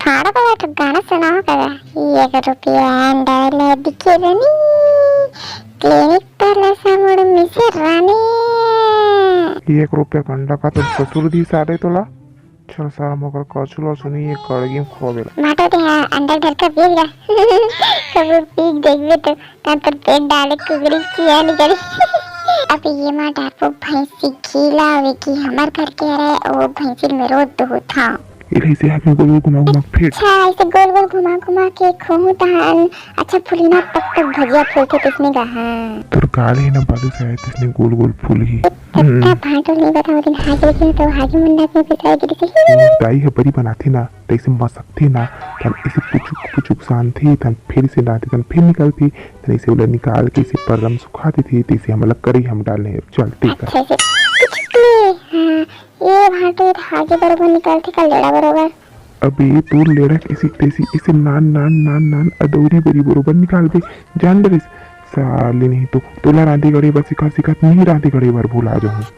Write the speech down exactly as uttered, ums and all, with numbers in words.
माड़ा वाला तो गाना सुनाओ करा। एक रुपया अंडा ले दिखे रानी, क्लिनिक पर ले सामुड़ मिसे रानी। एक रुपया अंडा का तो ससुर दी सारे तोला। चल सारा मोकर कछुला सुनी ये कड़गी में खोबेला। माटो दे हाँ, अंडा ढरका पीक जा। कबू पीक देखबे तो तब तो पेट डाले कुकरी किया निकली। अब ये माँ डारपो भैंसी खिलावे की हमर घर के रहे, वो भैंसी में रोज दूध था। इधर से हाथ में गोल गोल घुमा घुमा के फेंक। अच्छा, ऐसे गोल गोल घुमा घुमा के खोहूं तहान। अच्छा, फुली ना, तब तक भजिया फूलथे तइसने गा, हाँ। तोर गाल हे ना बालू, शायद तइसने गोल गोल फूलही। तब हम्म। का भांटो नहीं बताओ, दिन हागे के तो हागे मुंडा के पिसाई गिरी से। दाई ह बरी बनाथे ना, तइसे मसकथे ना, तन ऐसे पुचुक पुचुक सानथे, तन फिर से डालथे, तन फिर निकालथे, तन ऐसे ओला निकाल के ऐसे पर्रा म सुखा देथे, तइसे हमला करई हम डालने। चल, ठीक है। अच्छा, ऐसे पुचुक ले, हाँ। ये भांटो ये धागे बरोबर निकलथे का लेड़ा बरोबर? अबे तोर लेड़ा के ऐसी तैसी ऐसे नान नान नान नान अदौरी बरी बरोबर निकालबे, जान डरिस साले। नहीं तो तोला रांधे गढ़े बर सिखा सिखा नहीं रांधे गढ़े बर भुला जाहूं।